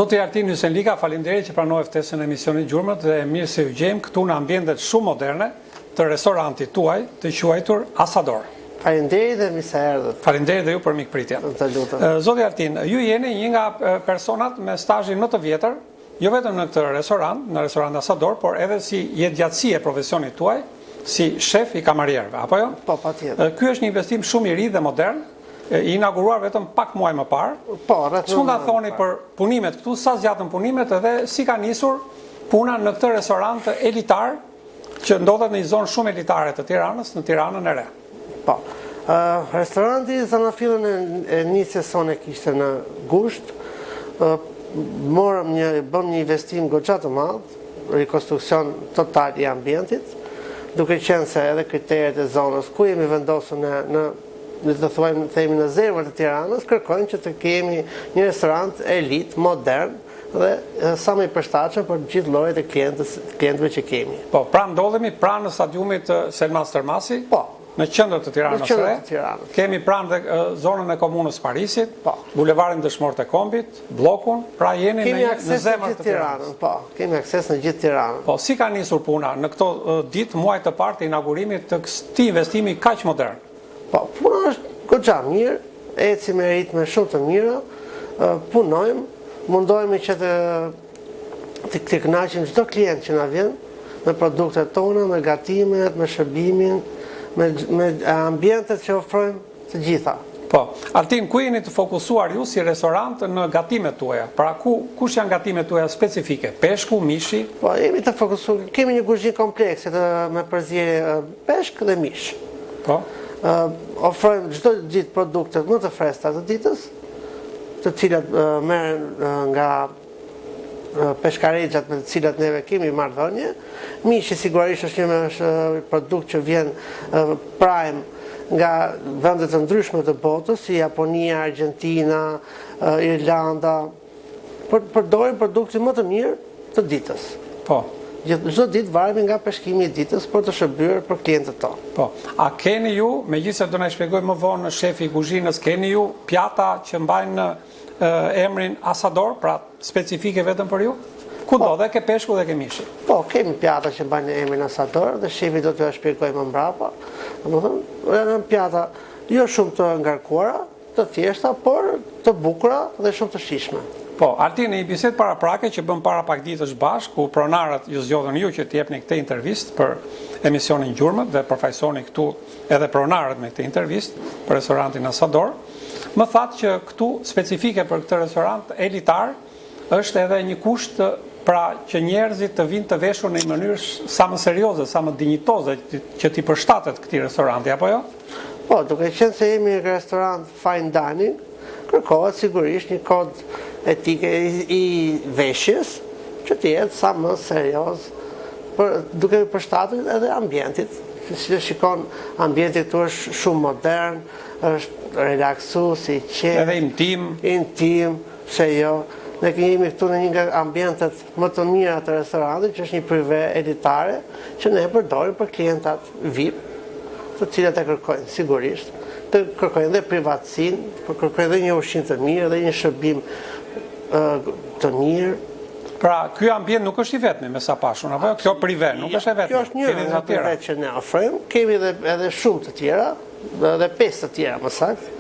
Zoti Altin Hysenlika, faleminderit që pranove ftesën e emisionit Gjurmët dhe mirë se ju gjejmë këtu në ambientet shumë moderne të restorantit tuaj të quajtur Asador. Faleminderit dhe mirë se erdhët. Faleminderit dhe ju për mikpritjen. Të lutem. Zoti Altin, ju jeni një nga personat me stazhin më të vjetër, jo vetëm në këtë restorant, në restorant Asador, por edhe si jetëgjatësi e profesionit tuaj, si shef i kamarierëve, apo jo? Po, patjetër. Ky është një investim shumë i ri dhe modern, i inauguruar vetëm pak muaj më parë. Po, rreth Ç'mund ta thoni për punimet këtu, sa zgjatën punimet dhe si ka nisur puna në këtë restorant elitar që ndodhet në një zonë shumë elitare të Tiranës, në Tiranën e Re. Po. Uh, restoranti zanafillën e, e nisjes sonë e kishte në gusht. Uh, morëm një bëmë një investim goxha të madh, rikonstruksion total i ambientit, duke qenë se edhe kriteret e zonës ku jemi vendosur në në le të thuajmë themi në zemër të Tiranës, kërkojnë që të kemi një restorant elit, modern dhe sa më i përshtatshëm për të gjithë llojet e klientës, klientëve që kemi. Po, pra ndodhemi pranë stadiumit Selman Stërmasi? Po. Në qendër të Tiranës Në qendër të Tiranës. Kemi pranë dhe zonën e komunës Parisit, po. Bulevardin Dëshmorët e Kombit, Bllokun, pra jeni në, në zemër të Tiranës. Po, kemi akses në gjithë Tiranën. Po, si ka nisur puna në këto ditë, muaj të parë të inaugurimit të këtij investimi kaq modern? Po, puna është goxha mirë, ecim me ritme shumë të mira, punojmë, mundohemi që të të, të kënaqim çdo klient që na vjen me produktet tona, me gatimet, me shërbimin, me, me ambientet që ofrojmë të gjitha. Po, Altin, ku jeni të fokusuar ju si restorant në gatimet tuaja? Pra, ku, kush janë gatimet tuaja specifike? Peshku, mishi? Po, jemi të fokusuar, kemi një kuzhinë komplekse të, me përzierje peshk dhe mish. Po. Ofrojmë çdo ditë produktet më të freskëta të ditës, të cilat merren nga peshkarexhat me të cilat neve kemi marrëdhënie. Mishi sigurisht është një është produkt që vjen prime nga vende të ndryshme të botës, si Japonia, Argentina, Irlanda, Për, përdorim produktin më të mirë të ditës. Po. Çdo ditë varemi nga peshkimi i ditës për të shërbyer për klientët tonë. Po. A keni ju, megjithëse do na shpjegojë më vonë shefi i kuzhinës, keni ju pjata që mbajnë emrin Asador, pra specifike vetëm për ju? Ku do, po. dhe ke peshku dhe ke mishi? Po, kemi pjata që mbajnë emrin Asador dhe shefi do t'jua shpjegojë më mbrapa. Domethënë, janë pjata jo shumë të ngarkuara, Të thjeshta, por të bukura dhe shumë të shijshme. Po, Altin, në një bisedë paraprake që bëmë para pak ditësh bashkë, ku pronarët ju zgjodhën ju që të jepni këtë intervistë për emisionin Gjurmët dhe përfaqësoni këtu edhe pronarët me këtë intervistë për restorantin Asador, më thatë që këtu specifike për këtë restorant elitar është edhe një kusht pra që njerëzit të vinë të veshur në një mënyrë sa më serioze, sa më dinjitoze që t'i përshtatet këtij restoranti, apo jo? Po, duke qenë se jemi një restorant fine dining, kërkohet sigurisht një kod etike i, i veshjes që të jetë sa më serioz për duke i përshtatur edhe ambientit. Si e shikon, ambienti këtu është shumë modern, është relaksues, i qetë. Edhe intim. Intim, pse jo. Ne jemi këtu në një nga ambientet më të mira të restorantit, që është një prive elitare, që ne e përdorim për klientat VIP, të cilat e kërkojnë sigurisht, të kërkojnë dhe privatësinë, por kërkojnë dhe një ushqim të mirë dhe një shërbim të mirë. Pra, ky ambient nuk është i vetmi, me sa pashë unë, apo jo? Kjo prive, nuk është e vetmi. Kjo është një nga prive që ne ofrojmë, kemi edhe, edhe shumë të tjera, edhe pesë të tjera më saktë,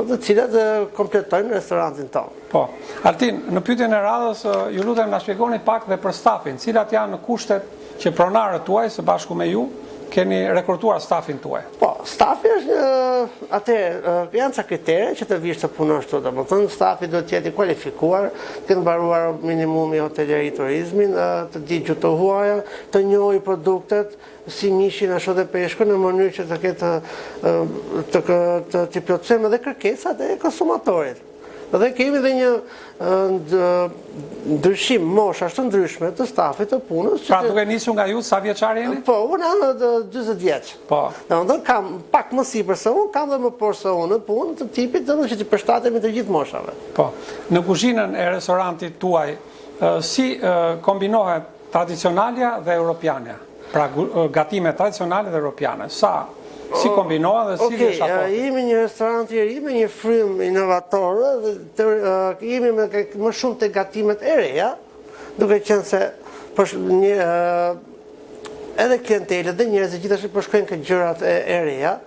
të cilat kompletojnë restorantin tonë. Po. Altin, në pyetjen e radhës, ju lutem na shpjegoni pak dhe për stafin, cilat janë kushtet që pronarët tuaj së bashku me ju keni rekrutuar stafin tuaj? Po, stafi është atëherë janë ca kritere që të vish të punosh këtu, domethënë stafi duhet të jetë i kualifikuar, të ketë mbaruar minimumi hoteleri turizmin, të di gjuhë të huaja, të njohë produktet, si mishin ashtu dhe peshkun në mënyrë që të ketë të të të plotësojmë edhe kërkesat e konsumatorit. Dhe kemi dhe një ndryshim moshash të ndryshme të stafit të punës. Pra duke nisur nga ju, sa vjeçar jeni? Po, unë jam 40 vjeç. Po. Domethënë kam pak më sipër se unë, kam dhe më poshtë se unë në punë të tipit, domethënë që t'i përshtatemi të gjithë moshave. Po. Në kuzhinën e restorantit tuaj, si kombinohet tradicionalja dhe europianja? Pra gatime tradicionale dhe europiane. Sa? Si kombinohen dhe cili Okej, është aporti? jemi një restorant i ri me një frymë inovatore dhe të, jemi me më shumë te gatimet e reja, duke qenë se për një edhe klientelët dhe njerëzit gjithashtu po shkojnë ke gjërat e, e reja.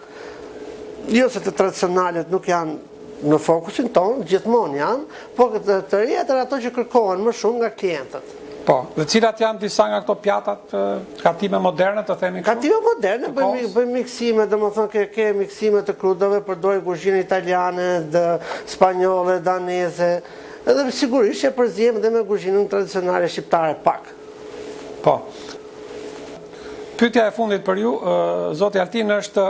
Jo se të tradicionalet nuk janë në fokusin tonë, gjithmonë janë, po të, të rejat janë ato që kërkohen më shumë nga klientët. Po, dhe cilat janë disa nga këto pjatat gatime moderne, të themi kështu? Gatime moderne, bëjmë bëjmë miksime, domethënë ke ke miksime të krudove, përdorim kuzhinën italiane, dhe spanjolle, daneze, edhe sigurisht që e përziejmë dhe me kuzhinën tradicionale shqiptare pak. Po. Pyetja e fundit për ju, zoti Altin, është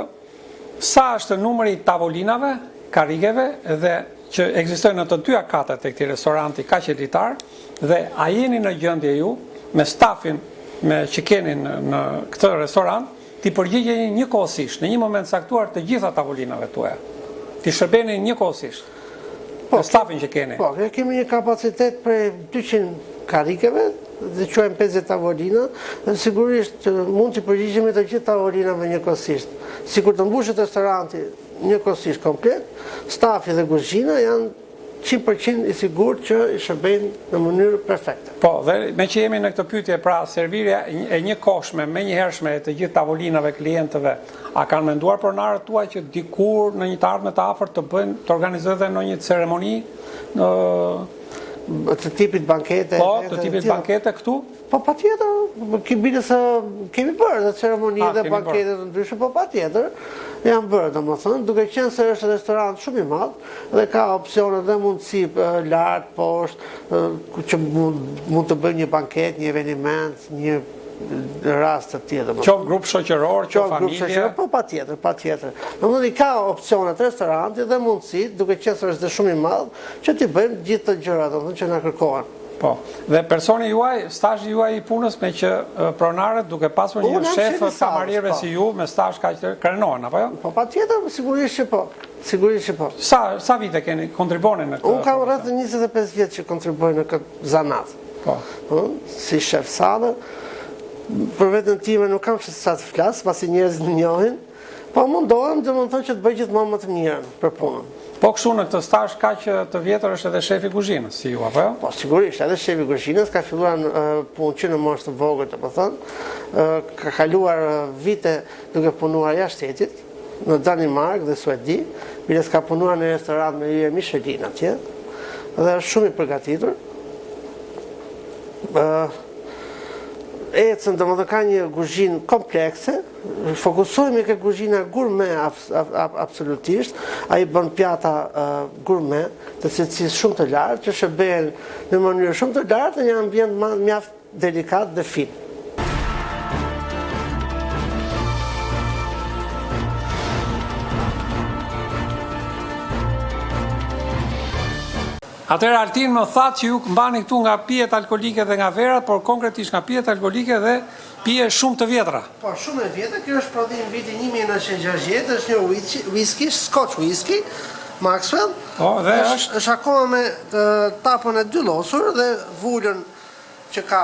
sa është numri i tavolinave, karrigeve dhe që ekzistojnë në të dyja katet e këtij restoranti kaq elitar dhe a jeni në gjendje ju me stafin me që keni në, në këtë restorant t'i përgjigjeni njëkohësisht në një moment caktuar të gjitha tavolinave tuaja. T'i shërbeni njëkohësisht. Po, me stafin që keni. Po, ne kemi një kapacitet prej 200 karrigeve, dhe quajmë 50 tavolina, dhe sigurisht mund t'i përgjigjemi të gjithë tavolinave njëkohësisht. Sikur të mbushet restoranti njëkohësisht komplet, stafi dhe kuzhina janë 100% i sigurt që i shërbejnë në mënyrë perfekte. Po, dhe meqë jemi në këtë pyetje, pra servirja e njëkohshme, menjëhershme e të gjithë tavolinave klientëve, a kanë menduar pronarët tuaj që dikur në një të ardhme të afërt të bëjnë, të organizojnë edhe ndonjë ceremoni në të tipit bankete? Po, të tipit bankete këtu? Po, patjetër, kemi se kemi bërë dhe ceremoni dhe bankete të ndryshme, po patjetër, janë bërë, domethënë, duke qenë se është restorant shumë i madh dhe ka opsione dhe mundësi lart, poshtë, që mund të bëjmë një banket, një eveniment, një rast të tillë, domethënë. Qoftë grup shoqëror, qoftë familje. Grup shoqëror, po patjetër, patjetër. Domethënë i ka opsionet restoranti dhe mundësi, duke qenë se është dhe shumë i madh, që t'i bëjmë gjithë të gjërat, domethënë që na kërkohen. Po. Dhe personi juaj, stazhi juaj i punës meqë pronarët duke pasur një shef të kamarierëve po. si ju me stazh kaq të krenohen apo jo? Po patjetër, sigurisht që po. Sigurisht që po. Sa sa vite keni kontribuoni në këtë? Unë kam rreth 25 vjet që kontribuoj në këtë zanat. Po. Ëh, si shef salle. Për veten time nuk kam sa të flas, pasi njerëzit më njohin. Po mundohem, domethënë që të bëj gjithmonë më të mirën për punën. Po kështu në këtë stazh kaq të vjetër është edhe shefi i kuzhinës, si ju apo jo? Po sigurisht, edhe shefi i kuzhinës ka filluar punë që në moshë të vogël, domethënë, ka kaluar vite duke punuar jashtë shtetit, në Danimarkë dhe Suedi, biles ka punuar në restorant me yje Michelin atje, dhe është shumë i përgatitur. Ecën, domethënë ka një kuzhinë komplekse, Fokusohemi ke kuzhina gurme absolutisht, ai bën pjata gurme të cilësisë shumë të lartë që shërbehen në mënyrë shumë të lartë në një ambient mjaft delikat dhe fin. Atëherë Altin më thatë që ju mbani këtu nga pijet alkoolike dhe nga verat, por konkretisht nga pijet alkoolike dhe pije shumë të vjetra. Po, shumë e vjetër, kjo është prodhim viti 1960, është një whisky, Scotch whisky, Maxwell. Po, dhe është është akoma me tapën e dyllosur dhe vulën që ka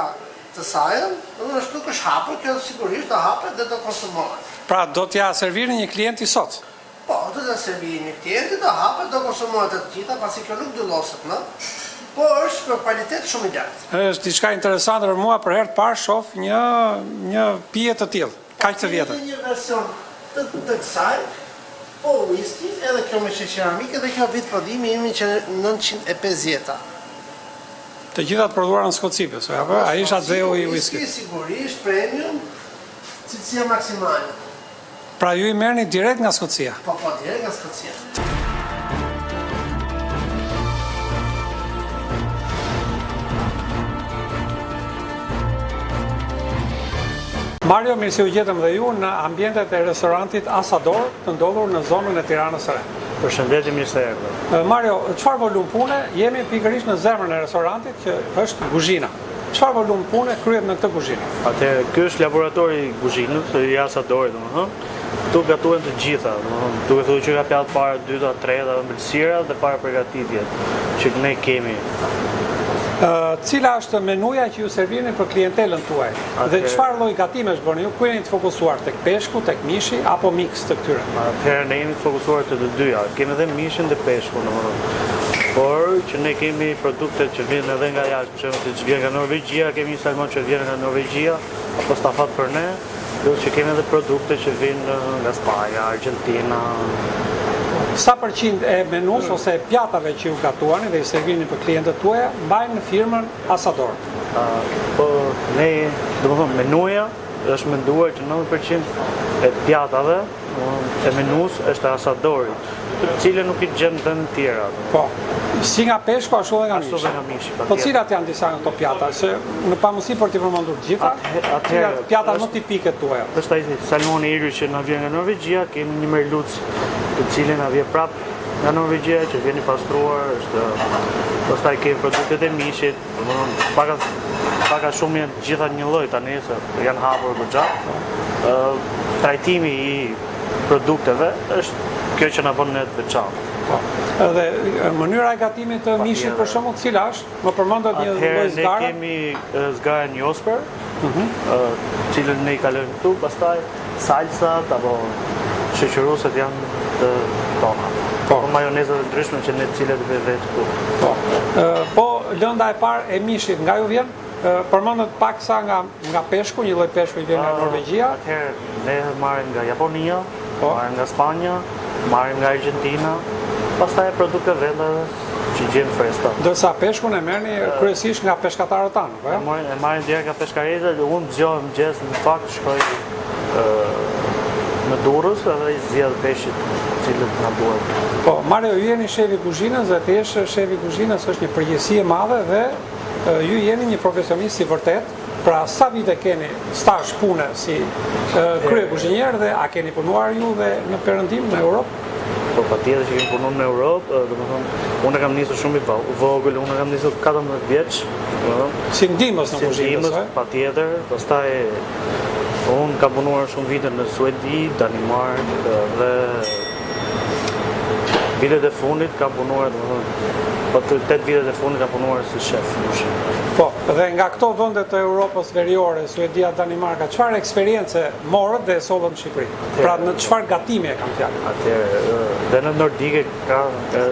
të sajën, domethënë është nuk është hapur, kjo sigurisht do hapet dhe do konsumohet. Pra, do t'ia servirni një klienti sot? Po, do t'ia servij një klienti, do hapet, do konsumohet të gjitha, pasi kjo nuk dylloset më, po është me kualitet shumë i lartë. Është diçka interesante për mua, për herë të parë shoh një një pije të tillë, kaq të vjetër. Kemi një version të të kësaj, po whisky, edhe kjo me qeramikë dhe kjo vit prodhimi 1950-ta. Të gjitha të prodhuara në Skoci, besoj, apo? Ai është atdheu i whisky. Whisky sigurisht premium, cilësia maksimale. Pra ju i merrni direkt nga Skocia? Po, po, direkt nga Skocia. Mario, mirë se ju gjetëm dhe ju në ambientet e restorantit Asador të ndodhur në zonën e Tiranës së Re. Përshëndetje, mirë se erdhët. Mario, çfarë volum pune? Jemi pikërisht në zemrën e restorantit që është kuzhina. Çfarë volum pune kryhet në këtë kuzhinë? Atëherë, ky është laboratori i kuzhinës, i Asadorit, domethënë. Këtu gatuhen të gjitha, domethënë, duke thënë që nga pjatat para, dyta, treta, ëmbëlsira dhe parapregatitjet që ne kemi. Cila është menuja që ju servirni për klientelën tuaj? Dhe çfarë lloj gatimesh bëni ju? Ku jeni të fokusuar? Tek peshku, tek mishi apo miks të këtyre? Atëherë ne jemi të fokusuar te të dyja. Kemi dhe mishin dhe peshkun, domethënë. Por që ne kemi produkte që vijnë edhe nga jashtë, për shembull siç vjen nga Norvegjia, kemi një salmon që vjen nga Norvegjia, apostafat për ne. Plus që kemi edhe produkte që vijnë nga Spanja, Argentina. Sa përqind e menusë ose e pjatave që ju gatuani dhe i servirni për klientët tuaja mbajnë firmën Asador? Po, ne, domethënë, menuja është menduar që 90% e pjatave e menusë është e Asadorit. Të cilën nuk i gjen në vende të tjera. Po, si nga peshku ashtu dhe nga mishi. Ashtu dhe nga mishi, Po cilat janë disa nga këto pjata, se në pamundësi për t'i përmendur të gjitha, cilat pjata më tipike tuaja? Është ai salmoni i irë që na vjen nga Norvegjia, kemi një merluc të cilin na vjen prap nga Norvegjia që vjen i pastruar, është pastaj kemi produktet e mishit, domethënë pak a pak a shumë janë të gjitha një lloj tani se janë hapur goxha. Ë trajtimi i produkteve është kjo që na bën ne të veçantë. Po. Edhe mënyra e gatimit të mishit për shembull, cila është? Më përmendët një lloj zgare? Ne kemi zgarën Josper, mhm. të cilën ne i kalojmë këtu, pastaj salsat apo shoqërueset janë të tona. Po. po majonezat e ndryshme që ne të cilat i bëjmë vetë këtu. Po. Po lënda e parë e mishit nga ju vjen? Përmendët paksa nga nga peshku, një lloj peshku i vjen nga Norvegjia. Atëherë ne marrim nga Japonia, po. marrim nga Spanja, marrim nga Argentina, pastaj produkte vendase që gjejmë freskëta. Ndërsa peshkun e merrni kryesisht nga peshkatarët tanë, apo jo? E marrim direkt nga peshkarexha, unë zgjohem në mëngjes, në fakt shkoj në Durrës edhe i zgjedh peshqit të cilët na duhet. Po, Mario, ju jeni shefi i kuzhinës dhe të jesh shefi i kuzhinës është një përgjegjësi e madhe dhe Ju jeni një profesionist i vërtetë, pra sa vite keni stazh pune si kryekuzhinier dhe a keni punuar ju dhe në perëndim, në Europë? Po patjetër që kemi punuar në Europë, domethënë unë e kam nisur shumë i vogël, unë e kam nisur 14 vjeç, domethënë. Si ndihmës në kuzhinë, si ndihmës, patjetër, pastaj unë kam punuar shumë vite në Suedi, Danimarkë dhe Vitet e fundit kam punuar, domethënë, po të 8 vitet e fundit kam punuar si shef në kuzhinë. Po, dhe nga këto vende të Europës Veriore, Suedia, Danimarka, çfarë eksperience morët dhe e sollët në Shqipëri? Pra në çfarë gatimi e kam fjalën? Atëherë, vendet nordike kanë,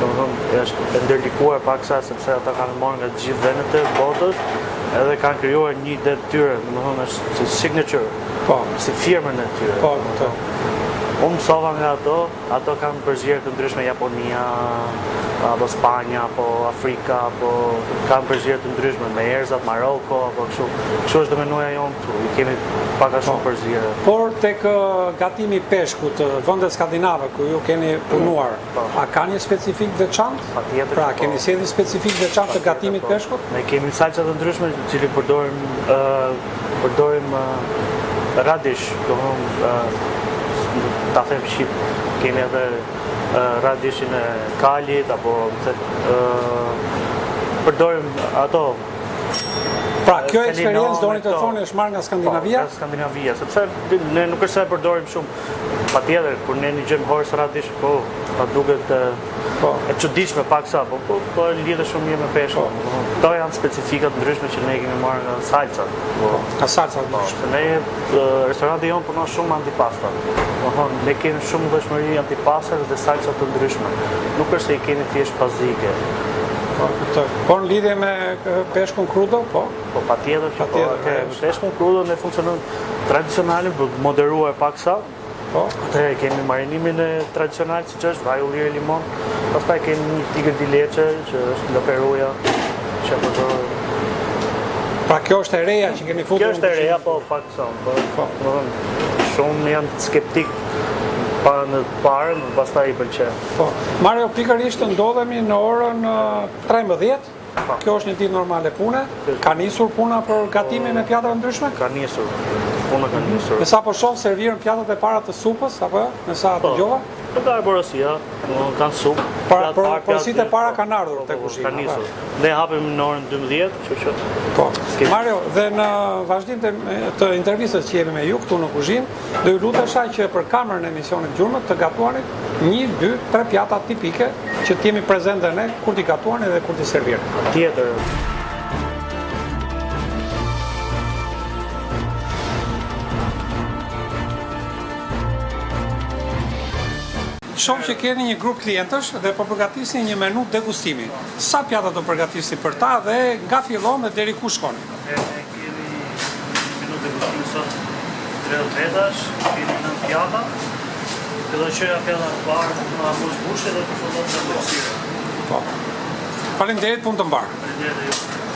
domethënë, është e ndërlikuar paksa sepse ata kanë marrë nga të gjithë vendet e botës, edhe kanë krijuar një ide të tyre, domethënë është si signature Po. Si firmën e tyre. Po, po. Unë mësova nga ato, ato kanë përzierje të ndryshme Japonia, apo Spanja, apo Afrika, apo kanë përzierje të ndryshme me erzat, Maroko, apo kështu. Kështu është dhe menuja jonë këtu, i kemi pak a shumë po. përzierje. Por tek gatimi i peshkut, vendet skandinave ku ju keni punuar, po. a ka një specifikë të veçantë? Patjetër Pra, po. keni sjellë një specifikë të veçantë të gatimit po. peshkut? Ne kemi salca të ndryshme, të cilën përdorim Përdorim radish, domethënë ta them shqip, kemi edhe radishin e kalit apo përdorim ato Pra, kjo eksperiencë doni të thoni është marrë nga Skandinavia? Po, nga Skandinavia, sepse ne nuk është se e përdorim shumë. Patjetër, kur ne dëgjojmë horse radish, po, na duket Po. E çuditshme paksa, po po po lidhet shumë mirë me peshkun. Po. Këto janë specifika të ndryshme që ne kemi marrë nga salcat. Po, nga salcat po, ndryshme. Ne restoranti jonë punon shumë antipasta. Domethënë, ne kemi shumë llojshmëri antipastash dhe salca të ndryshme. Nuk është se i kemi thjesht bazike. Po, kuptoj. Po në lidhje me peshkun crudo, po? Po patjetër që po. Atëherë, peshkun crudo ne funksionojmë tradicionalin, por moderuar paksa, Po. Atëherë kemi marinimin e tradicional siç është vaj ulliri limon, pastaj kemi një tigre di leche që është nga Peruja, që përdor Pra kjo është e reja që keni futur. Kjo është e reja, po paksa, po. Po, domethënë shumë janë skeptik pa në të parën, pastaj i pëlqen. Po. Mario, pikërisht ndodhemi në orën 13, Po. Kjo është një ditë normale pune. Ka nisur puna për gatimin e pjatave të ndryshme? Ka nisur. Puna ka nisur. Me sa po shoh serviren pjatat e para të supës apo jo? Me sa po. dëgjova? Po ka porosia, kanë supë. Pra, por, porositë e para kanë ardhur po, te kuzhina. Ka nisur. Ne hapim në orën 12, kështu që. Po. Mario, dhe në vazhdim të, të intervistës që jemi me ju këtu në kuzhinë, do ju lutesha që për kamerën e emisionit Gjurmët të gatuanit një, dy, tre pjata tipike që të jemi prezente ne kur t'i gatuani dhe kur t'i servirni. Tjetër. Shoh që keni një grup klientësh dhe po përgatisni një menu degustimi. Sa pjata do përgatisni për ta dhe nga fillon dhe deri ku shkoni? Ne kemi një menu degustimi sot 30 vetash, kemi 9 pjata. Fillon që nga pjata e parë, me amuse-bouche dhe përfundon me ëmbëlsirë. Po. Faleminderit, punë të mbarë. Faleminderit ju.